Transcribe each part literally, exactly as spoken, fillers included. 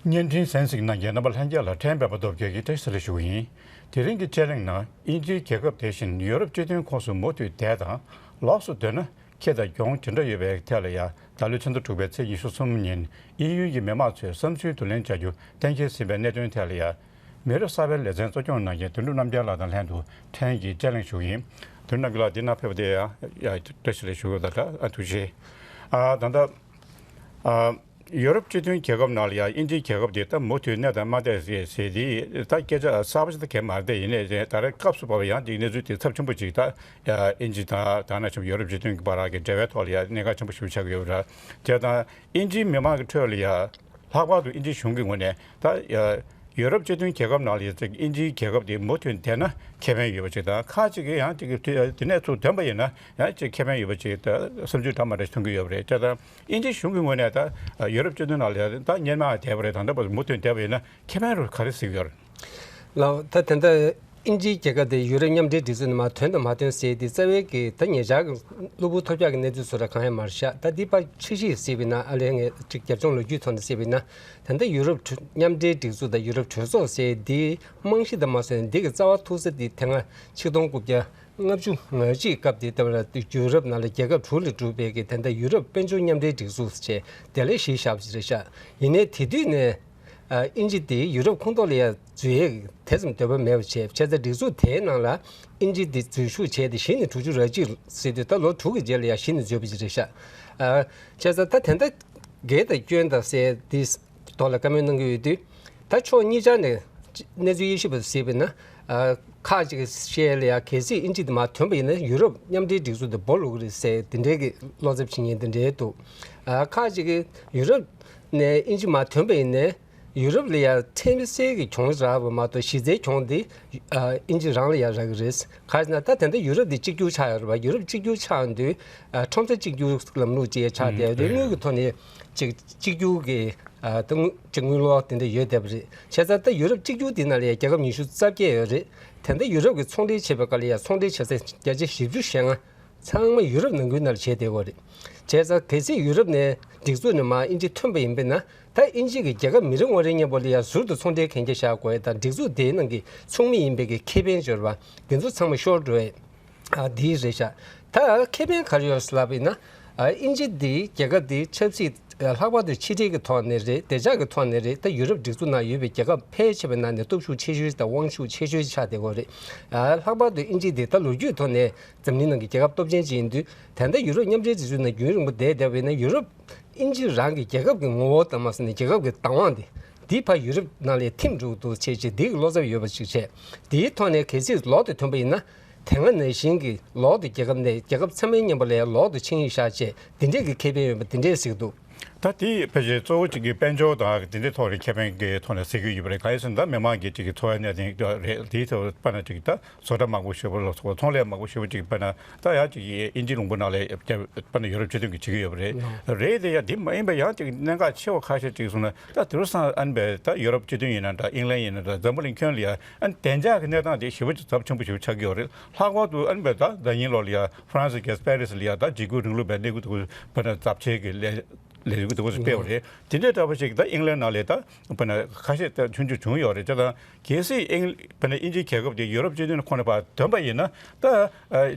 བརྙན་འཕྲིན་གསན་གཟིགས་གནང་མཁན་རྣམ་པ་ལྷན་རྒྱས་ལ་ཕྲན་པད་མ་སྟོབས་རྒྱལ་གྱིས་བཀྲ་ཤིས་བདེ་ལེགས་ཞུ་གི་ཡིན། དེ་རིང་གི་དཔྱད་གླེང་ནང་དབྱིན་ཇིའི་རྒྱལ་ཁབ་དེ་བཞིན་ཡོ་རོབ་སྤྱི་མཐུན་ཁོངས་སུ་མུ་མཐུད་བསྡད་དང་ལོགས་སུ་སྡོད་ན་ཁེ་དང་གྱོང་ཇི་འདྲ་ཡོད་པའི་ཐད་ལ་ཡང་ད་ལོའི་ཕྱི་ཟླ་དྲུག་པའི་ཚེས་ཉི་ཤུ་གསུམ་ཉིན་དབྱིན་ཡུལ་གྱི་མི་མང་ཚོས་བསམ་ཚུལ་བསྡུ་ལེན་བྱ་རྒྱུ་གཏན་འཁེལ་ཟིན་པའི་གནད་དོན་ཐད་ལ་ཡང་མི་རབས་གསར་པའི་ལེ་ཚན་གཙོ་སྐྱོང་གནང་མཁན་དོན་གྲུབ་རྣམ་རྒྱལ་ལགས་དང་ལྷན་དུ་ཕྲན་གྱིས་དཔྱད་གླེང་ཞུ་གི་ཡིན། དོན་གྲུབ་རྣམ་རྒྱལ་ལགས་འདི་ན་ཕེབས་པ་དེ་ཡང་ཡང་བཀྲ་ཤིས་བདེ་ལེགས་ཞུ་གི་ཡོད། ད་ལྟ་ཨ་ཐུགས་རྗེ་ཆེ། ཨ་ད་ལྟ་ཨ་ཡོ་རོབ་སྤྱི་མཐུན་རྒྱལ་ཁབ་ནང་ལ་ཡང་དབྱིན་ཇིའི་རྒྱལ་ཁབ་དེ་ད་མུ་མཐུད་གནས་དང་མ་གནས་ཟེར་ཟེར་དེ་ད་སྐད་ཆ་གསར་པ་ཞིག་ད་གང་མ་རེད། དེ་ཡིན་ནའི་ད་རེས་སྐབས་སུ་བབས་པ་ཡང་དེའི་གནས་ཚུལ་དེ་ཚབས་ཆེན་པོ་ཅིག་ད་དབྱིན་ཇི་དང་ད་ནང་བཞིན་ཡོ་རོབ་སྤྱི་མཐུན་གྱི་བར་གྱི་འབྲེལ་བའི་ཐོག་ལ་ཡང་གནད་འགག་ཆེན་པོ་ཞིག་ཆགས་ཀྱི་ཡོད་པ་རེད། དེ་དང་དབྱིན་ཇིའི་མི་མང་གི་ཁྲོད་ལ་ཡང་ལྷག་པར་དུ་དབྱིན་ཇིའི་གཞུང་གི་ངོས་ནས་ད་ཡ་ཡོ་རོབ་སྤྱི་མཐུན་རྒྱལ་ཁབ་ནང་ལ་ཡ་ཅིག་དབྱིན་ཇིའི་རྒྱལ་ཁབ་དེ་མུ་མཐུད་བསྡད་ན་ཁེ་ཕན་ཡོད་པ་ཅིག་དང་ཁག་ཅིག་གིས་ཡང་ཅིག་དེ་ནས་ཚུར་ཐོན་པ་ཡིན་ན་ཡང་ཅིག་ཁེ་ཕན་ཡོད་པ་ཅིག་ད་བསམ་ཚུལ་འདྲ་མི་འདྲ་ཞིག་མཐོང་གི་ཡོད་པ་རེད། བྱས་ཙང་དབྱིན་ཇིའི་གཞུང་གི་ངོས་ནས་ད་ཡོ་རོབ་སྤྱི་མཐུན་ནང་ལ་ཡ་ད་སྔོན་མ་བསྡད་པ་རེད། ད་ལྟ་བར་མུ་མཐུད་བསྡད་པ་ཡིན་ན་ཁེ་ཕན་རུ་ག་རེ་གཟིགས་ཡོད་རེད། ལགས། ད་དེ་འདྲ་དབྱིན་ཇིའི་རྒྱལ་ཁབ་དེ་ཡུ་རོབ་མཉམ་འབྲེལ་སྒྲིག་འཛུགས་ནང་མར་ཐོན་དང་མ་ཐོན་ཟེར་དེ་རྩ་བའི་གི་ད་ཉེ་ཆར་གི་གློ་བུར་ཐོལ་རྒྱག་གི་གནས་ཚུལ་སོགས་ལ་གང་ཡང་མ་བཞག་ད་འདི་ཕར་ཕྱི་བཤིག་ཟེར་བས་ན་ཨ་ལས་ངས་ཅིག་རྒྱབ་ལྗོངས་ལོ་རྒྱུས་ཐོག་ནས་ཟེར་བས་ན་ད་ལྟ་ཡུ་རོབ་གྲོས་མཉམ་འབྲེལ་སྒྲིག་འཛུགས་དང་ཡུ་རོབ་གྲོས་ཚོགས་ཟེར་དེའི་རྨང་གཞི་དང་མ་སོན་འདི་གི་རྩ་བ་ཐུག་ས་དེ་དེ་སྔ་ཆིག་སྟོང་དགུ་བརྒྱ་ལྔ་བཅུ་ང་གཅིག་སྐབས་དེ་ལྟ་བུ་ལ་ཡུ་རོབ་ནང་ལ་རྒྱལ་ཁབ་དྲུག་ལས་གྲུབ་པའི་གི་ད་ལྟ་ཡུ་རོབ་དཔལ་འབྱོར་མཉམ་འབྲེལ་སྒྲིག་འཛུགས་ཟེར་དེ་ལས་གཞི་བཞག་པ་ཞིག་རེད་ཤག་ཡིན་ནའི་དེ་དུས་ནས་ཨ་དབྱིན་ཇི་དེ་ཡུ་རོབ་ཁོངས་གཏོགས་ལ་ཡང་འཛུལ་ཡས་དེ་ཙམ་འདོད་པ་མེད་པ་བྱས། བྱས་ཙང་སྒྲིག་འཛུགས་དེའི་ནང་ལ་དབྱིན་ཇི་དེ་འཛུལ་ཞུགས་བྱས་ཏེ་གཞི་ནས་དྲུག་ཅུ་རེ་གཅིག་ཟེར་དུས་ད་ལོ་དྲུག་གི་རྗེས་ལ་ཡང་གཞི་ནས་འཛུལ་བ་ཅིག་རེད་ཤག་ཨ་བྱས་ཙང་ད་དེ་འདྲ་དགེ་དང་སྐྱོན་དང་ཟེར་དེ་ཐོག་ལ་བཀའ་མོལ་གནང་གི་ཡོད་དུས་ད་ཕྱོགས་གཉིས་ཆ་ནས་གནས་ཚུལ་དབྱེ་ཞིབ་པ་ཟེར་བས་ན་ཨ་ཁག་ཅིག་གིས་བཤད་ལ་ཡང་གལ་སྲིད་དབྱིན་ཇི་དེ་མར་ཐོན་པ་ཡིན་ན་ཡུ་རོབ་མཉམ་འབྲེལ་སྒྲིག་འཛུགས་དེ་སྦོ་ལུག་རེད་ཟེར་དེ་འདྲའི་གི་བློ་འཚབ་བྱེད་མཁན་དེ་འདྲའི་འདུག་ཨ་ཁག་ཅིག་གིས་ཡུ་རོབ་ནས་དབྱིན་ཇི་མར་ཐོན་པ་ཡིན་ནའི་ཡུ་རོབ་ལ་ཡང་ཁྲིམས་སེལ་གྱི་གྱོང་རག་པ་མ་གཏོགས་གཞི་རྩའི་གྱོང་དེ་ཨ་དབྱིན་ཇི་རང་ལ་ཡང་རག་གི་རེད། གང་ཡིན་ཟེར་ན་ད་དེ་འདྲ་ཡུ་རོབ་འདི་གཅིག་གྱུར་ཆགས་ཡོད་རེད་པ། ཡུ་རོབ་གཅིག་གྱུར་ཆགས་ཡོང་དུས་ཨ་ཁྲོམ་ས་གཅིག་གྱུར་ལམ་ལུགས་ཅིག་ཡང་ཆགས་བསྡད་ཡོད་རེད། དངུལ་གྱི་ཐོག་ནས་གཅིག་གཅིག་གྱུར་གྱི་ཨ་ད་དངུལ་གཅིག་དངུལ་ལོར་དེ་འདྲ་ཡོད་བསྡད་པ་རེད། བྱས་ཙང་ད་ཡུ་རོབ་གཅིག་གྱུར་འདི་ནང་ལ་ཡང་རྒྱལ་ཁབ་ཉི་ཤུ་རྩ་བརྒྱད་ཡོད་རེད། དེ་འདྲ་ཡུ་རོབ་ཀྱི་ཚོང་འབྲེལ་བྱེད་པའི་སྐབས་ལ་ཡང་ཚོང་འབྲེལ་བྱེད་ས་བརྒྱ་ཆ་བཞི་བཅུ་ཞེ་ལྔ་ཚང་མ་ཡུ་རོབ་ནང་ཁུལ་ནང་ལ་བྱས་བསྡད་ཡོད་རེད། བྱས་ཙང་གལ་སྲིད་ཡུ་རོབ་ནས་སྒྲིག་འཛུགས་ནས་མར་དབྱིན་ཇི་ཐོན་པ་ཡིན་པས་ན་ད་དབྱིན་ཇི་གི་རྒྱལ་ཁབ་མི་རེ་ངོ་རེ་མཉམ་པོ་ལ་ཡང་ཟུར་དུ་ཚོང་འབྲེལ་གན་རྒྱ་བཞག་དགོས་ཡས་དང་སྒྲིག་འཛུགས་དེའི་ནང་གི་ཚོགས་མི་ཡིན་པའི་གི་ཁེ་ཕན་འབྱོར་བ་དེ་ཚོ་ཚང་མ་ཤོར་འགྲོ་ཡས། ཨ་འདི་རེད་ཤག་ད་ཁེ་ཕན་ག་རེ་ཡོད་ཟེར་ལབ་པ་ཡིན་ན་ཨ་དབྱིན་ཇི་འདི་རྒྱལ་ཁབ་འདི་ཆབ་སྲིད་ལྷག་པར་དུ་ཕྱི་འབྲེལ་གྱི་ཐོག་ནས་རེད། བདེ་འཇགས་ཀྱི་ཐོག་ནས་རེད། ད་ཡུ་རོབ་སྒྲིག་འཛུགས་ནང་ཡོད་པའི་རྒྱལ་ཁབ་ཕལ་ཆེ་བའི་ནང་ནས་སྟོབས་ཤུགས་ཆེ་ཤོས་དང་དབང་ཤུགས་ཆེ་ཤོས་ཆགས་བསྡད་ཡོད་རེད། ཨ་ལྷག་པར་དུ་དབྱིན་ཇི་འདི་ད་ལོ་རྒྱུས་ཐོག་ནས་འཛམ་གླིང་ནང་གི་རྒྱལ་ཁབ་སྟོབས་ཆེན་ཅིག་ཡིན་དུས་ད་ལྟ་ཡུ་རོབ་མཉམ་འབྲེལ་སྒྲིག་འཛུགས་ནང་རྒྱུན་རིང་པོ་བསྡད་བསྡད་པ་ཡིན་ན་ཡུ་རོབ་དབྱིན་ཇི་རང་གི་རྒྱལ་ཁབ་ཀྱི་ངོ་བོ་དང་མ་ཟད་ནས་རྒྱལ་ཁབ་ཀྱི་བདག་དབང་དེ་འདི་ཕར་ཡུ་རོབ་ནང་ལ་ཐིམ་འགྲོ་གི་འདུག་བྱས་བྱས་འདི་གི་བློ་འཚབ་ཡོད་པ་ཞིག་བྱས། དེའི་ཐོག་ནས་གལ་སྲིད་ལོག་ཏུ་ཐོན་པ་ཡིན་ན་དེ་སྔ་ནང་བཞིན་གྱི་ལོག་ཏུ་རྒྱལ་ཁབ་ནས་རྒྱལ་ཁབ་ཚང་མའི་མཉམ་པ་ལ་ལོག་ཏུ་ཆིངས་ཡིག་བཞག་བྱས་འདི་འདྲས་ཀྱི་ཁེ་ཕན་ཡོད་པ་འདི་འདྲས་ཟེར་གྱི་འདུག་ད་དེ་ཕལ་ཆེར་གཙོ་བོ་གཅིག་གི་དཔལ་འབྱོར་དང་དེ་འདྲའི་ཐོག་ལ་ཁེ་ཕན་གྱི་ཐོག་ནས་ཟེར་གྱི་ཡོད་པ་རེད། གང་ཡིན་ཟེར་ན་ད་མི་མང་གི་གཅིག་གི་འཚོ་བའི་གནས་སྟངས་རེད། དེའི་ཐོག་པ་ན་གཅིག་གི་ད་བཟོ་གྲྭ་མང་པོ་ཞེ་པོ་ལ་སོགས་ཚོང་ལས་མང་པོ་ཞེ་པོ་གཅིག་པ་ན་ད་ཡང་གཅིག་གི་དབྱིན་ཇི་ལུང་པ་ནང་ལ་པ་ན་ཡོ་རོབ་སྤྱི་མཐུན་གྱི་བྱེད་ཀྱི་ཡོད་པ་རེད། རེད་དེ་ཡང་དེ་མ་ཡིན་པ་ཡང་གཅིག་གནད་འགག་ཆེ་བ་ཁ་ཤས་གཅིག་གསུངས་ན་ད་དེ་རུ་སང་ཨན་པའི་ད་ཡོ་རོབ་སྤྱི་མཐུན་ཡིན་ན་འདྲ་ཨིང་ལན་ཡིན་ན་འདྲ་འཛམ་བུ་གླིང་ཁྱོན་ལ་ཡང་ཨན་བདེ་འཇགས་ཀྱི་གནས་སྟངས་དེ་ཞེ་པོ་ཅིག་ཚབས་ཆེན་པོ་ཞེ་པོ་ཆགས་ཀྱི་ཡོད་རེད། ལྷག་པར་དུ་ཨན་པའི་ད་ཟླ་ཉིན་ལོ་ལ་ཡང་ཧྥ་རན་སི་གི་པེ་རི་སི་ལ་ཡང་ད་འཇིགས་སྐུལ་རིང་ལུགས་པའི་གནས་སྐུལ་དེ་ཚོ་པ་ན་ཚབས་ཆེ་གི་ལས་ལས་འགུལ་དེ་ཚོ་སྤེལ་བ་རེད། དེ་འདྲའི་འདྲ་པོ་ཞིག་ད་ཨིང་ལན་ནང་ལ་ད་པ་ན་ཁ་ཤས་ད་ཆུང་ཆུང་བྱུང་ཡོད་རེད། ཅེ་ད་གལ་སྲིད་ཨིང་པ་ན་དབྱིན་ཇིའི་རྒྱལ་ཁབ་དེ་ཡོ་རོབ་སྤྱི་མཐུན་ཁོངས་ནས་ཕར་ཐོན་པ་ཡིན་ན་ད་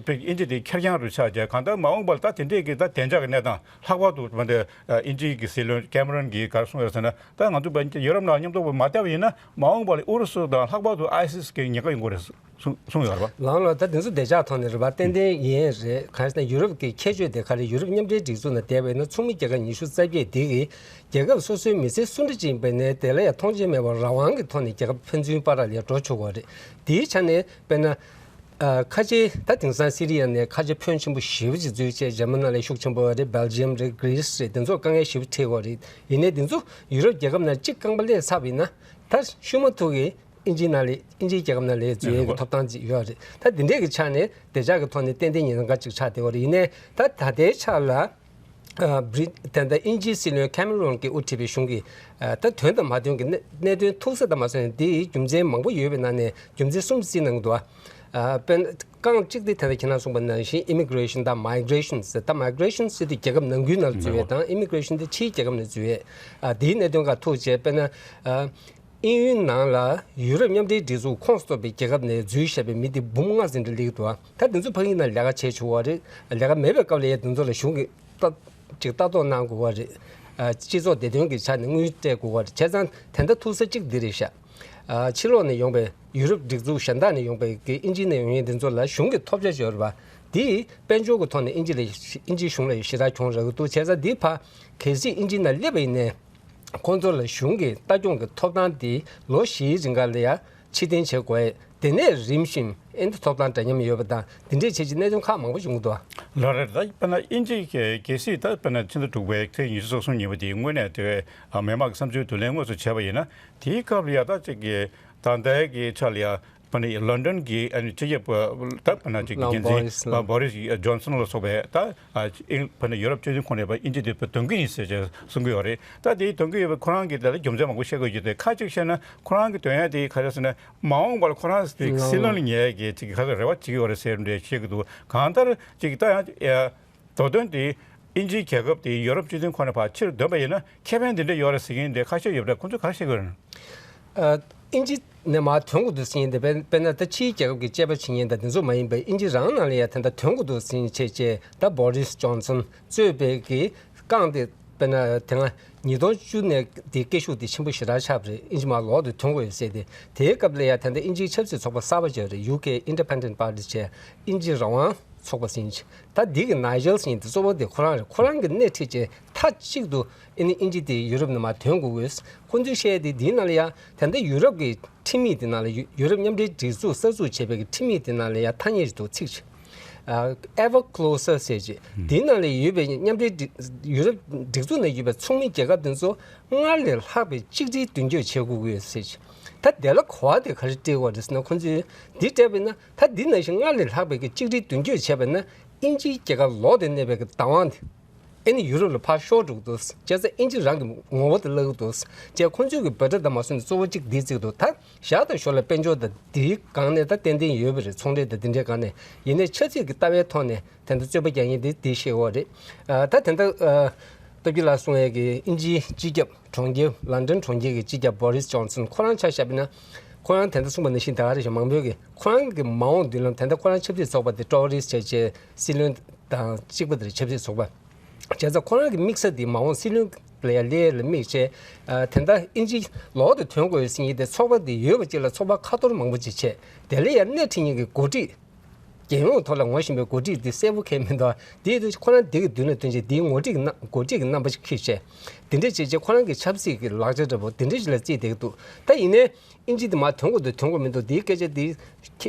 དབྱིན་ཇི་དེ་ཁེར་རྐྱང་དུ་ཆགས་བྱས་གང་ལྟར་མ་འོངས་པར་ད་དེ་འདྲས་ཀྱི་ད་བདེ་འཇགས་ཀྱི་གནས་སྟངས་ལྷག་པར་དུ་པ་ན་དབྱིན་ཇིའི་གི་སྲིད་བློན་ཀེ་མ་རོན་གྱིས་ག་རེ་གསུངས་ཡོད་ཟེར་ན་ད་ང་ཚོ་པ་ཡོ་རོབ་ནང་མཉམ་དུ་མ་བསྡད་པ་ཡིན་ན་མ་འོངས་པ་ལ་ཨུ་རུ་སུ་དང་ལྷག་པར་དུ་ཨའི་སི་སི་གི་ཉེན་ཁ་ཡོང་གི་རེད། གསུངས་གསུངས་ཡོད་རེད་པ། ལགས་ལགས། ད་དེ་ཚོ་བདེ་འཇགས་ཐོག་ནས་རེད་པ། ཏན་ཏན་ཡིན་རེད། གང་ཡིན་ཟེར་ན་ཡུ་རོབ་ཀྱི་ཁྱད་ཆོས་དེ་ག་རེ། ཡུ་རོབ་མཉམ་འབྲེལ་སྒྲིག་འཛུགས་ནང་བསྡད་པ་ཡིན་ན་ཚོགས་མི་རྒྱལ་ཁབ་ཉི་ཤུ་རྩ་བརྒྱད་དེ་གིས་རྒྱལ་ཁབ་སོ་སོའི་མི་སེར་སུ་འདྲ་ཅིག་ཡིན་པ་ནས་དེ་ལ་ཡང་མཐོང་ཆེན་མེད་པར་རང་དབང་གི་ཐོག་ནས་རྒྱལ་ཁབ་ཕན་ཚུན་བར་ལ་ཡང་འགྲོ་ཆོག་གི་རེད། དེའི་ཆ་ནས་དཔེར་ན་ཨ་ཁ་ཆེ་ད་དེང་སང་སི་རི་ཡ་ནས་ཁ་ཆེ་ཕོན་ཆེན་པོ་ཞེ་པོ་ཅིག་འཛུལ་བྱས་འཇར་མ་ནི་ནང་ལ་ཤུགས་ཆེན་པོ་རེད། སྦེལ་ཇི་ཡམ་རེད། གྷི་རི་སི་རེད། དེ་ཚོར་དཀའ་ངལ་ཞེ་པོ་འཕྲད་ཡོད་རེད། ཡིན་ནའི་དེ་ཚོ་ཡུ་རོབ་རྒྱལ་ཁབ་ནང་གཅིག་རྐང་པ་སླེབས་ཚར་བ་ཡིན་ན་ད་ཤུ་མ་ཐུག་གི་དབྱིན་ཇིའི་ནང་ལ་དབྱིན་ཇིའི་རྒྱལ་ཁབ་ནང་ལ་འཛུལ་ཡས་ཀྱི་ཐོབ་ཐང་ཅིག་ཡོད་རེད། ད་དེ་འདྲས་ཀྱི་ཆ་ནས་བདེ་འཇགས་ཀྱི་ཐོག་ནས་ཏན་ཏན་ཉེན་ཁ་ཅིག་ཆགས་བསྡད་ཡོད་རེད། ཡིན་ནའི་ད་ད་ལྟའི་ཆ་ལ་ཨ་བྷི་རི་ད་ལྟ་དབྱིན་ཇིའི་སྲིད་བློན་ཁེ་མེ་རོན་གྱིས་དབུ་ཁྲིད་པའི་གཞུང་གིས་ཨ་ད་དོན་དང་མ་མཐུན་གྱི་གནད་གནད་དོན་ཐུག་ས་དང་མ་སོན་འདིའི་རྒྱུ་མཚན་མང་པོ་ཡོད་པའི་ནང་ནས་རྒྱུ་མཚན་གསུམ་བརྩིས་གནང་གི་འདུག་ཨ། ཨ་དཔེར་ན་རྐང་གཅིག་དེ་ད་ལྟ་ཁྱེད་རང་གསུངས་པ་ནང་བཞིན་ཨི་མི་གྷི་རེ་ཤན་དང་མའི་གྷི་རེ་ཤན་ཟེར། ད་མའི་གྷི་རེ་ཤན་ཟེར་དུས་རྒྱལ་ཁབ་ནང་ཁུལ་ནང་འཛུལ་ཡས་དང་ཨི་མི་གྷི་རེ་ཤན་དེ་ཕྱིའི་རྒྱལ་ཁབ་ནས་འཛུལ་ཡས། ཨ་དེའི་གནད་དོན་ཁག་ཐུག་རྗེས་དཔེར་ན་ཨ་དབྱིན་ཡུལ་ནང་ལ་ཡུ་རོབ་མཉམ་འབྲེལ་སྒྲིག་འཛུགས་ཁོངས་གཏོགས་པའི་རྒྱལ་ཁབ་ནས་འཛུལ་བཞག་པའི་མི་དེ་འབུམ་ལྔ་ཟིན་འདྲ་སླེབས་འདུག་ད་དེ་ཚོ་ཕ་གི་ནང་ལས་ཀ་བྱས་བྱུང་བ་རེད། ལས་ཀ་མེད་པའི་སྐབས་ལ་ཡ་དེ་ཚོ་ལ་གཞུང་གིས་ལྟ་ཅིག་ལྟ་རྟོག་གནང་དགོས་པ་རེད། ཨ་སྤྱི་ཚོགས་བདེ་དོན་གྱི་ཆ་ནས་དངུལ་སྤྲད་དགོས་པ་རེད། བྱས་ཙང་དེ་འདྲ་ཐུག་ས་གཅིག་འདི་རེད་ཤག་ཨ་ཕྱི་ལོགས་ནས་ཡོང་པའི་ཡུ་རོབ་སྒྲིག་འཛུགས་གཞན་དག་ནས་ཡོང་པའི་གི་དབྱིན་ཇི་ནས་ཡོང་མཁན་དེ་ཚོ་ལ་གཞུང་གི་ཐོབ་ཆ་ཡོད་རེད་པ། དེ་དཔལ་འབྱོར་གྱི་ཐོག་ནས་དབྱིན་ཇི་ལ་དབྱིན་ཇིའི་གཞུང་ལ་ཞེ་དྲག་གྱོང་རག་གི་འདུག་བྱས་ཙང་འདི་ཕ་གལ་སྲིད་དབྱིན་ཇི་ནང་སླེབས་པ་ཡིན་ནའི་ཁོང་ཚོ་ལ་གཞུང་གི་ལྟ་སྐྱོང་གི་ཐོབ་ཐང་དེ་ལོ་བཞིའི་རིང་ག་ལ་ཡ་ཕྱིར་འཐེན་བྱེད་དགོས། དེ་ནས་རིམ་བཞིན་ཨེ་འདི་ཐོབ་ཐང་འདྲ་མཉམ་ཡོད་པ་དང་དེ་འདྲས་བྱས་ཀྱི་གནད་དོན་ཁག་མང་པོ་བྱུང་གི་འདུག་ལགས་རེད། ད་དཔེར་ན་དབྱིན་ཇི་གི་གལ་སྲིད་ད་དཔེར་ན་ཕྱི་ཟླ་དྲུག་པའི་ཚེས་ཉི་ཤུ་རྩ་གསུམ་ཉིན་མོ་དེ་དངོས་གནས་དེ་མི་མང་གི་བསམ་ཚུལ་བསྡུ་ལེན་དངོས་སུ་བྱས་པ་ཡིན་ན་དེའི་སྐབས་ལ་ཡ་ད་ཅིག་གི་ད་ལྟའི་གི་ཆ་ལ་ཡ་དཔེར་ན་ལོན་ཌོན་གྱི་ཨ་ནི་སྤྱི་ཁྱབ་ད་དཔེར་ན་ཅིག་གི་ལགས་འགན་འཛིན་བོ་རིས་ལགས། བོ་རིས་ཇོན་སན་ལ་སོགས་པའི་ད་ཨ་ཨིང་དཔེར་ན་ཡུ་རོབ་སྤྱི་མཐུན་ཁོངས་ནས་དབྱིན་ཇི་དེ་དོན་གྱི་ཡིན་ཟེར་ཅིག་གསུང་གི་ཡོད་རེད། ད་དེའི་དོན་གྱི་ཡོད་པའི་ཁོ་རང་གིས་དེ་ལ་རྒྱུ་མཚན་མང་པོ་བཤད་དགོས་ཀྱི་འདུག་ཁ་ཅིག་བཤད་ན་ཁོ་རང་གི་འདོན་ཡ་དེ་ག་རེ་ཟེར་ན་མ་འོངས་པར་ཁོ་རང་དེ་སྲིད་བློན་ལ་ཉེ་གི་ཅིག་ག་ཚོད་རེ་བ་བྱེད་ཀྱི་ཡོད་རེད་ཟེར་འདྲ་བཤད་ཀྱི་འདུག་གང་ལྟར་ཅིག་ད་ཡང་ཨ་མདོ་དོན་དེ་དབྱིན་ཇིའི་རྒྱལ་ཁབ་དེ་ཡུ་རོབ་སྤྱི་མཐུན་ཁོངས་ནས་ཕར་ཕྱིར་འདོན་པ་ཡིན་ན་ཁེ་ཕན་དེ་འདྲ་ཡོད་རེད་ཟེར་མཁན་དེ་ཁ་ཤས་ཡོད་པ་འདྲ། ཁོང་ཚོས་ག་རེ་བཤད་ཀྱི་ཡོད་རེད། ཨ་དབྱིན་ཇི་ནས་མར་ཐོན་དགོས་འདུག་ཟེར་མཁན་དེ་དཔེར་དཔེར་ན་ད་ཕྱིའི་རྒྱལ་ཁབ་ཀྱི་དཔྱད་པ་བྱེད་མཁན་དང་དེ་ཚོ་མ་ཡིན་པའི་དབྱིན་ཇི་རང་ནང་ལ་ཡང་དེ་འདྲ་ཐོན་དགོས་འདུག་ཟེར་མཁན་བྱས་རྗེས་ད་བོ་རིས་ཇོན་སན་གཙོས་པའི་གི་རྐང་དེ་དཔེར་ན་དེ་སྔ་ཉིས་སྟོང་བཅུ་ནས་དེ་སྐད་ཤུགས་དེ་ཆེན་པོ་ཞེ་དྲག་ཆགས་པ་རེད། དབྱིན་ཇི་མར་ལོག་སྟེ་ཐོན་དགོས་ཡོད་ཟེར་ཏེ། དེའི་སྐབས་ལ་ཡང་ད་ལྟ་དབྱིན་ཇིའི་ཆབ་སྲིད་ཚོགས་པ་གསར་པ་ཅིག་ཡོད་རེད། ཡུ་ཀེ་ཨིན་ཌི་པེན་ཌེན་ཊི་པར་ཊི་ཅེས་དབྱིན་ཇི་རང་དབང་ཚོགས་པ་ཟེར་མཁན་ཅིག་ད་འདི་གི་ནཱི་ཇེལ་ཟེར་མཁན་དེ་གཙོ་བོ་དེ་ཁོ་རང་རེད། ཁོ་རང་གིས་སྣེ་ཁྲིད་བྱས་མཐའ་གཅིག་ཏུ་ཨ་ནི་དབྱིན་ཇི་དེ་ཡུ་རོབ་ནས་མར་ཐོན་དགོས་དགོས། ཁོང་ཚོས་བཤད་དེ་འདིའི་ནང་ལ་ཡང་ད་ལྟ་ཡུ་རོབ་ཀྱི་ཁྲིམས་ཡིག་དེ་ནང་ལ་ཡུ་ཡུ་རོབ་མཉམ་འབྲེལ་སྒྲིག་འཛུགས་གསར་འཛུགས་བྱས་པའི་གི་ཁྲིམས་ཡིག་དེ་ནང་ལ་ཡང་ཐ་སྙད་ཅིག་འདུག་ཚིག་ཅིག Ever closer ཟེར་ཅིག་དེའི་ནང་ལ་ཡོད་པའི་མཉམ་འབྲེལ་སྒྲིག་ཡུ་རོབ་སྒྲིག་འཛུགས་ནང་ཡོད་པའི་ཚོགས་མི་རྒྱལ་ཁབ་དེ་ཚོ་སྔར་ལས་ལྷག་པའི་གཅིག་སྒྲིལ་མདུན་སྐྱོད་བྱེད་དགོས་ཀྱི་ཡོད་ཟེར་ཅིག་ད་དེ་ལ་གོ་བ་དེ་ག་རེ་སྤྲད་ཡོད་རེད་ཟེར་ན། ཁོང་ཚོས་འདི་སྤྲད་པ་ཡིན་ན་ད་འདི་ནང་བཞིན་སྔར་ལས་ལྷག་པའི་གི་གཅིག་སྒྲིལ་མདུན་སྐྱོད་བྱས་པ་ཡིན་ན་དབྱིན་ཇིའི་རྒྱལ་ཁབ་ལོག་སྟེ་གནས་པའི་གི་བདག་དབང་དེ་ཨ་ནི་ཡུ་རོབ་ལ་ཕར་ཤོར་འགྲོ་གི་འདུག་བྱས་ཙང་དབྱིན་ཇི་རང་གི་ངོ་བོ་དེ་བརླག་གི་འདུག་བྱས་ཁོང་ཚོས་གི་འབོད་སྒྲ་དང་མ་སོན་ནས་གཙོ་བོ་གཅིག་འདི་བརྩི་གི་འདུག་ད་ཞར་དང་ཞོར་ལ་དཔལ་འབྱོར་དང་འདིའི་སྒང་ནས་ད་ཏན་ཏན་ཡོད་པ་རེད། ཚོང་འབྲེལ་དང་འདི་འདྲའི་སྒང་ནས། ཡིན་ནའི་ཆབ་སྲིད་ཀྱི་ལྟ་བའི་ཐོག་ནས་དེ་འདྲ་རྩོད་པ་རྒྱག་མཁན་དེ་དེ་ཤེས་དགོས་རེད། ཨ་ད་དེ་འདྲ་ཨ་སྟོབས་རྒྱལ་ལགས་གསུང་ཡས་ཀྱི་དབྱིན་ཇིའི་སྤྱི་ཁྱབ་གྲོང་ཁྱེར་ལན་ཀྲན་གྲོང་ཁྱེར་གྱི་སྤྱི་ཁྱབ་བོ་རིས་ཇོན་སན་ཁོ་རང་ཆ་བཞག་པ་ཡིན་ན། ཁོ་རང་དེ་འདྲ་གསུངས་པ་ནང་བཞིན་ད་ག་རེ་ཞིག་མང་པོས་ཀྱི་ཁོ་རང་གི་མ་འོངས་མདུན་ལམ་དེ་འདྲ་ཁོ་རང་ཆབ་སྲིད་ཚོགས་པ་དེ་ཀྲོ་རིས་བྱས་བྱས་སྲིད་བློན་དང་གཅིག་པ་དེ་རེད། ཆབ་སྲིད་ཚོགས་པ། བྱས་ཙང་ཁོ་རང་གི་དམིགས་ས་དེ་མ་འོངས་སྲིད་བློན་ལ་ཡང་སླེབས་ཡས་ལ་དམིགས་བྱས། ཨ་དེ་འདྲ་དབྱིན་ཇི་ལོག་ཏུ་ཐོན་དགོས་ཡོད་ཟེར་མཁན་དེ་ཚོགས་པ་དེ་ཡོད་པ་ཅིག་ལ་ཚོགས་པ་ཁ་ཐོར་མང་པོ་ཅིག་བྱས། དེ་ལ་ཡང་སྣེ་ཁྲིད་མཁན་གྱི་འགོ་ཁྲིད། རྒྱལ་ཡོངས་ཐོག་ལ་ངོ་ཤེས་པའི་འགོ་ཁྲིད་འདི་གསལ་པོ་གང་ཡང་མི་འདུག་དེའི་དུས་ཁོ་རང་འདི་གི་མདུན་ལ་ཐོན་རྗེས་འདིའི་ངོ་ཁྲིད་ཀྱི་རྣམ་འགོ་ཁྲིད་ཀྱི་རྣམ་པ་ཞིག་འཁྱེར་བྱས། དེ་འདྲ་བྱས་རྗེས་ཁོ་རང་གི་ཆབ་སྲིད་ཀྱི་ལག་ཆ་འདྲ་པོ་དེ་འདྲ་ཞིག་ལ་བརྩིས་བསྡད་ཀྱི་འདུག་ད་ཡིན་ནའི་དབྱིན་ཇི་འདི་མར་ཐོན་དགོས་འདུག་ཐོན་དགོས་མི་འདུག་འདིའི་སྐད་ཆ་འདི་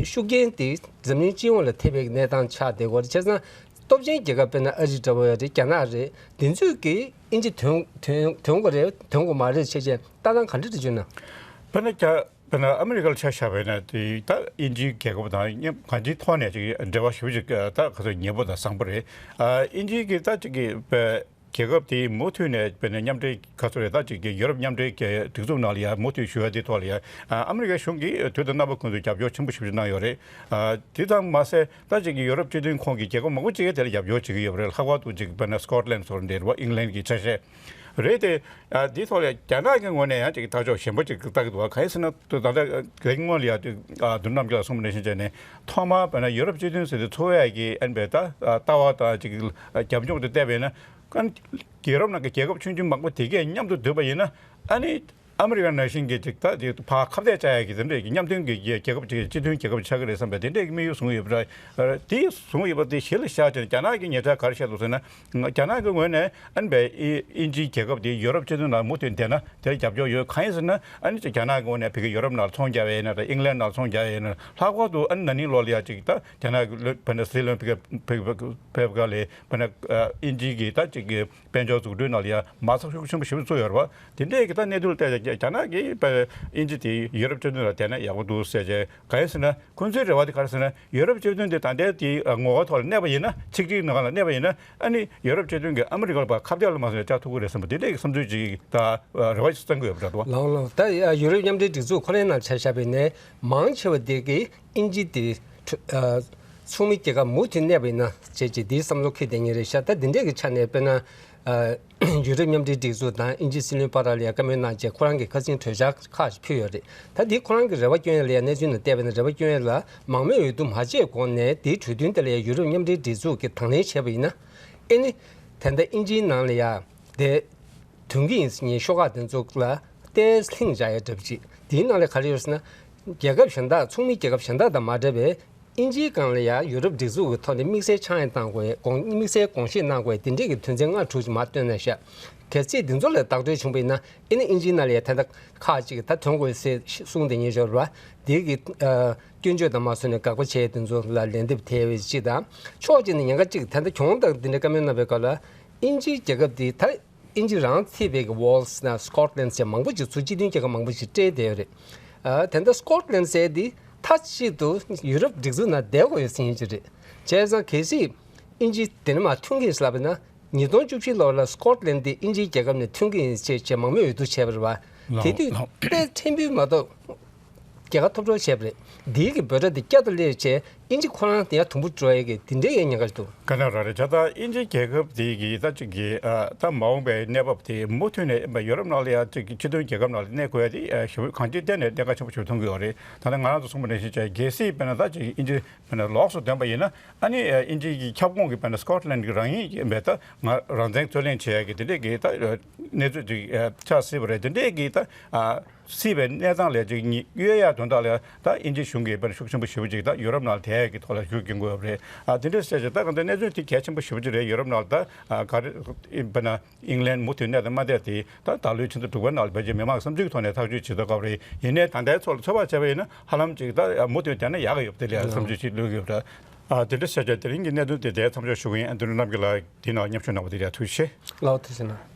ཤུགས་རྐྱེན་དེ་འཛམ་གླིང་སྤྱི་ཡོངས་ལ་ཐེབས་པའི་གནས་སྟངས་ཆགས་བསྡད་ཀྱི་ཡོད་རེད། བྱས་ཙང་སྟོབས་ཆེན་རྒྱལ་ཁབ་དཔེར་ན་ཨ་རི་འདྲ་པོ་ཡོད་རེད། རྒྱ་ནག་རེད། དེ་ཚོས་ཀྱིས་དབྱིན་ཇི་ཐོན་ཐོན་ཐོན་དགོས་རེད་ཐོན་དགོས་མ་རེད་བྱས་རྗེས་ལྟ་སྟངས་ག་འདྲ་འདྲ་བྱུང་ན། དཔེར་ན་རྒྱ། དཔེར་ན་ཨ་མི་རི་ཀ་ལ་ཆ་བཞག་པ་ཡིན་ན་དེ་ད་དབྱིན་ཇིའི་རྒྱལ་ཁབ་དང་མཉམ་གང་ཅིའི་ཐོག་ནས་ཅིག་འབྲེལ་བ་ཞེ་པོ་ཅིག་ད་ག་ཚོད་ཉེ་པོ་དང་བཟང་པོ་རེད། ཨ་དབྱིན་ཇིའི་གི་ད་ཅིག་གི་པ་རྒྱལ་ཁབ་དེའི་མུ་མཐུད་ནས་དཔེར་ན་མཉམ་འབྲེལ་ག་ཚོད་རེད། ད་ཅིག་གི་ཡུ་རོབ་མཉམ་འབྲེལ་གྱི་སྒྲིག་འཛུགས་ནང་ལ་ཡང་མུ་མཐུད་ཞུ་ཡ་དེ་ཐོག་ལ་ཡང་ཨ་ཨ་མི་རི་ཀའི་གཞུང་གིས་དུས་དང་རྣམ་པ་ཀུན་ཏུ་རྒྱབ་སྐྱོར་ཆེན་པོ་ཞེ་པོ་ཅིག་གནང་ཡོད་རེད། ཨ་དེ་ཙམ་མ་ཟད་ད་ཅིག་གི་ཡུ་རོབ་སྤྱི་མཐུན་ཁོངས་ཀྱི་རྒྱལ་ཁབ་མང་པོ་ཅིག་གིས་དེ་ལ་རྒྱབ་སྐྱོར་བྱེད་ཀྱི་ཡོད་པ་རེད། ལྷག་པར་དུ་ཅིག་དཔེར་ན་སི་ཀོཊ་ལན་སོགས་འདིར་བ་ཨིང་ལན་གྱི་ཆ་ཤས། རེད་དེ། ཨ་འདིའི་ཐོག་ལ་རྒྱ་ནག་གི་ངོས་ནས་ཡང་ཅིག་ཐག་གཅོད་ཞན་པོ་ཅིག་བལྟ་གི་འདུག་གང་ཡིན་ཟེར་ན་དུ་ད་ལྟ་གའི་སྔོན་ལ་ཡང་དུ་ཨ་མདུན་ནམ་རྒྱལ་ལགས་གསུངས་པ་ནང་བཞིན་བྱས་ནས་ཐོག་མར་བས་ན་ཡུ་རོབ་སྤྱི་མཐུན་ཟེར་དུས་ཚོགས་ཡ་གི་ཨན་པའི་ད་ཨ་ལྟ་བ་དང་ཅིག་རྒྱབ་ལྗོངས་དེ་བལྟས་པས་ན་ཨན་ཡུ་རོབ་ནང་གི་རྒྱལ་ཁབ་ཆུང་ཆུང་མང་པོ་དེ་གས་མཉམ་དུ་འདུས་པ་ཡིན་ན་ཨ་ནི་ཨ་མི་རི་ཀ་ནང་བཞིན་གྱི་ཅིག་ད་དེ་ཕར་ཁ་གཏད་བཅག་ཡ་གི་དེ་འདྲས་ཀྱི་མཉམ་མཐུན་གྱི་རྒྱལ་ཁབ་ཅིག་སྤྱི་མཐུན་རྒྱལ་ཁབ་ཆགས་ཀྱི་རེད་བསམ་པའི་དེ་འདྲས་ཀྱི་དམིགས་ཡུལ་བཟུང་ཡོད་པ་རེད། དེ་བཟུང་ཡོད་པ་དེ་གཞི་ལ་བཞག་བྱས་ནས་རྒྱ་ནག་གིས་ཉེ་ཆར་ག་རེ་བཤད་འདུག་ཟེར་ན། རྒྱ་ནག་གི་ངོས་ནས་ཨན་པའི་དབྱིན་ཇིའི་རྒྱལ་ཁབ་དེ་ཡུ་རོབ་སྤྱི་མཐུན་ནང་མུ་མཐུད་བསྡད་ན་དེར་རྒྱབ་སྐྱོར་ཡོད། གང་ཡིན་ཟེར་ན་ཨ་ནི་རྒྱ་ནག་གི་ངོས་ནས་བོད་ཀྱི་ཡུ་རོབ་ནང་ཚོང་རྒྱག་ཡས་ཡིན་ན་དང་ཨིང་ལན་ནང་ཚོང་རྒྱག་ཡས་ཡིན་ན་ལྷག་པར་དུ་ཨ་ནི་ན་ནིང་ལོ་ལ་ཡ་ཅིག་ད་རྒྱ་ནག་གི་བོད་ནས་སྲིད་བློན་ཕེབས་ཕེབས་ཕེབས་སྐབས་ལ་བོད་ནས་དབྱིན་ཇི་གི་ད་ཅིག་གི་དཔལ་འབྱོར་འཛུགས་སྐྲུན་ནང་ལ་ཡ་མ་རྩ་ཤུགས་ཆེན་པོ་ཞེ་པོ་བཙུགས་ཡོད་རེད་བ། དེ་འདྲས་ཀྱི་ད་གནས་ཚུལ་བལྟས་རྒྱ་ནག་གིས་དབྱིན་ཇི་དེ་ཡུ་རོབ་སྤྱི་མཐུན་ལ་བསྡད་ན་ཡག་པོ་འདུག་ཟེར་བྱས། གང་ཡིན་ཟེར་ན་ཁོང་ཚོའི་རེ་བ་དེ་ག་རེ་ཟེར་ན་ཡུ་རོབ་སྤྱི་མཐུན་དེ་ད་ལྟའི་དེའི་ངོ་བོ་ཐོག་ལ་གནས་པ་ཡིན་ན་ཆིག་སྒྲིལ་ནང་ལ་གནས་པ་ཡིན་ན་ཨ་ནི་ཡུ་རོབ་སྤྱི་མཐུན་གྱིས་ཨ་མི་རི་ཀ་ལ་ཕར་ཁ་གཏད་ལ་མ་སོང་ཡ་བཅར་ཐུབ་ཀྱི་རེད་བསམ་པ་དེ་འདྲས་ཀྱི་བསམ་ཚུལ་ཅིག་ད་རེ་བ་ཞིག་བསམ་གྱི་ཡོད་པ་འདྲ་འདུག་བ། ལགས་ལགས། ད་ཡུ་རོབ་མཉམ་འབྲེལ་སྒྲིག་འཛུགས་ཁོ་རའི་ནང་ཆ་བཞག་པ་ཡིན་ནའི་མང་ཆེ་བ་དེ་གིས་དབྱིན་ཇི་དེ་ ཨ། ཚོགས་མི་རྒྱལ་ཁབ་མུ་མཐུད་གནས་པ་ཡིན་ན་བྱས་རྗེས་འདིའི་བསམ་བློ་འཁྱེར་བསྡད་མཁན་རེད་ཤག་ད་འདི་འདྲས་ཀྱི་ཆ་ནས་དཔེར་ན། ཨ། ཡུ་རོབ་མཉམ་འབྲེལ་སྒྲིག་འཛུགས་དང་དབྱིན་ཇིའི་སྲིད་བློན་བར་ལ་ཡ་བཀའ་མོལ་གནང་རྗེས་ཁོ་རང་གིས་ཁ་སང་གྲོས་འཆར་ཁག་ཅིག་ཕུལ་ཡོད་རེད། ད་འདི་ཁོ་རང་གི་རེ་བ་སྐྱོན་ཡས་ལ་ཡ་གནས་ཚུལ་ནང་བལྟས་པ་ཡིན་ན་རེ་བ་སྐྱོན་ཡས་ལ་མང་མོས་འོས་བསྡུ་མ་བྱས་གོང་ནས་འདིའི་གྲོས་མཐུན་དེ་ལ་ཡ་ཡུ་རོབ་མཉམ་འབྲེལ་སྒྲིག་འཛུགས་ཀྱིས་དང་ལེན་བྱས་པ་ཡིན་ན། ཨེ་ནི། ད་ལྟ་དབྱིན་ཇིའི་ནང་ལ་ཡ་དེ། དོན་གྱི་ཡིན་ཟེར་མཁན་ཤོག་ཁག་དེ་ཚོ་ལ་ཏོག་ཙམ་ལྷིང་འཇགས་ཡ་འདྲ་པོ་ཅིག་དེའི་ནང་ལ་ག་རེ་ཡོད་ཟེར་ན། རྒྱལ་ཁབ་གཞན་དག་ཚོགས་མི་རྒྱལ་ཁབ་གཞན་དག་དང་མ་འདྲ་བའི་དབྱིན་ཇིའི་སྒང་ལ་ཡ་ཡུ་རོབ་སྒྲིག་འཛུགས་ཀྱི་ཐོག་ནས་དམིགས་བསལ་ཆག་ཡང་བཏང་དགོས་དགོངས་དམིགས་བསལ་དགོངས་བཞེས་གནང་དགོས་དེ་འདྲས་ཀྱི་དོན་ཚན་ལྔ་དྲུག་ཅིག་མར་བཏོན་ན་ཤག་གལ་སྲིད་འདི་ཚོ་ལ་བདག་སྤྲོད་བྱུང་བ་ཡིན་ན་ཨེ་ནི་དབྱིན་ཇིའི་ནང་ལ་ཡ་ད་ལྟ་ཁག་ཅིག་ད་ཐོན་དགོས་ཟེར་གསུངས་བསྡད་མཁན་ཞིག་ཡོད་རེད་པ། དེ་གི་ཨ། སྐྱོན་བརྗོད་དང་མ་སོ་ནས་དགག་པ་བྱས་དེ་ཚོ་ལ་ལན་འདེབས་ཐེབས་པའི་ཅིག་དང་། ཕྱོགས་གཅིག་ནས་ཉེན་ཁ་གཅིག་ད་ལྟ་གྱོང་དང་འདི་འདྲའི་བཀའ་མོལ་གནང་བའི་སྐབས་ལ་དབྱིན་ཇིའི་རྒྱལ་ཁབ་འདི་ད། དབྱིན་ཇི་རང་ཚིག་པའི་གི་ཝེལ་སི་དང་སི་ཀོཊ་ལན་ཟེར་མང་པོ་ཅིག་ཚུར་སྤྱི་མཐུན་རྒྱལ་ཁབ་མང་པོ་ཅིག་སྤྲད་བསྡད་ཡོད་རེད། ཨ། དེ་འདྲ་སི་ཀོཊ་ལན་ཟེར་འདི་མཐའ་གཅིག་ཏུ་ཡུ་རོབ་སྒྲིག་འཛུགས་ནང་བསྡད་དགོས་ཡོད་ཟེར་མཁན་ཅིག་རེད། བྱས་ཙང་གལ་སྲིད་དབྱིན་ཇི་དེ་ནས་མར་ཐོན་གྱི་ཡིན་ཟེར་ལབ་པ་ཡིན་ན་ཉིས་སྟོང་བཅུ་བཞི་ལོ་ལ་སི་ཀོཊ་ལན་འདི་དབྱིན་ཇིའི་རྒྱལ་ཁབ་ནས་ཐོན་གྱི་ཡིན་ཅེས་བྱས་མང་མོས་འོས་བསྡུ་བྱས་པ་རེད་པ། དེ་ལགས་དུས་ལགས། དཔེ་ཕྲན་བུ་མ་གཏོགས། རྒྱལ་ཁ་ཐོབ་འགྲོ་བྱས་པ་རེད། འདིའི་གི་འབོད་སྒྲ་འདི་བསྐྱར་དུ་སླེབས་བྱས་དབྱིན་ཇི་ཁོ་རང་དེ་ཡང་དུམ་བུ་འགྲོ་ཡས་ཀྱི་དེ་འདྲའི་ཡང་ཉེན་ཁ་འདུག་ག་འདྲ་ར་རེད། བྱས་ཙང་དབྱིན་ཇི་རྒྱལ་ཁབ་དེ་གི་ད་ཅིག་གི་ཨ། ད་མ་འོངས་པའི་གནས་བབ་དེ་མུ་མཐུད་ནས་ཡུ་རོབ་ནང་ལ་ཡང་ཅིག་སྤྱི་མཐུན་རྒྱལ་ཁབ་ནང་ལ་གནས་དགོས་ཡ་དེ་ཨ། ཞེ་པོ་གང་ཅིའི་ཐད་ནས་གནད་འགག་ཆེན་པོ་ཞིག་མཐོང་གི་ཡོད་རེད། ད་ལྟ་ང་རང་ཚོ་གསུངས་པ་ནང་བཞིན་བྱས་གལ་སྲིད་དཔེར་ན་ད་ཅིག་དབྱིན་ཇི་དཔེར་ན་ལོགས་སུ་འདོན་པ་ཡིན་ན་ཨ་ནི་ཨ། དབྱིན་ཇི་གི་ཁྱབ་ཁོངས་ཀྱི་དཔེར་ན་སི་ཀོཊ་ལན་གྱི་རང་ཉིད་ཀྱི་མེད་ད་ང་རང་བཙན་རྩོད་ལེན་བྱེད་ཡ་གི་དེ་འདྲས་ཀྱི་ད་གནས་ཚུལ་ཅིག་ཨ། ཆགས་སྲིད་པ་རེད། དེ་འདྲས་ཀྱི་ད་ཨ། སྲིད་པའི་གནས་སྟངས་ལ་ཅིག་གཡོལ་ཡག་དོན་དག་ལ་ད་དབྱིན་ཇི་གཞུང་གིས་དཔེར་ན་ཤུགས་ཆེན་པོ་ཞེ་པོ་ཅིག་ད་ཡུ་རོབ་ནང་ལ་དེ་ཡག་གི་ཐོག་ལ་ཤུགས་རྒྱག་གི་ཡོད་པ་རེད། ཨ། དེ་འདྲ་བྱས་ཙང་ད་གང་ལྟར་གནད་དོན་དེ་གལ་ཆེན་པོ་ཞེ་པོ་ཅིག་རེད། ཡུ་རོབ་ནང་ལ་ད་ཨ། ག་རེ་དཔེར་ན་ཨིང་ལན་མུ་མཐུད་གནས་དང་མ་གནས་དེ་ད་ད་ལོའི་ཕྱི་ཟླ་དྲུག་པའི་ནང་ལ་ཕལ་ཆེར་མི་མང་གི་བསམ་ཚུལ་གྱི་ཐོག་ནས་ཐག་གཅོད་བྱེད་ཐུབ་ཀྱི་རེད། ཡིན་ནའི་ད་ལྟའི་ཚོད་ལ་ཚོད་དཔག་བྱས་པ་ཡིན་ན་ཧ་ལམ་ཅིག་ད་མུ་མཐུད་བསྡད་ན་ཡག་གི་ཡོད་པ་དེ་ལས་བསམ་ཚུལ་ཅིག་ལུས་ཀྱི་ཡོད་པ་རེད། ཨ། དེ་འདྲ་བྱས་ཙང་དེ་རིང་གི་གནད་དོན་དེ་དེ་མཚམས་འཇོག་ཞུ་གི་ཡིན། ཨ། འདི་ནོར་རྣམ་རྒྱལ་ལགས་དེའི་ནང་མཉམ་ཞུགས་གནང་བ་དེ་ལ་ཐུགས་རྗེ་ཆེ། ལགས་ཐུགས་རྗེ་གནང་།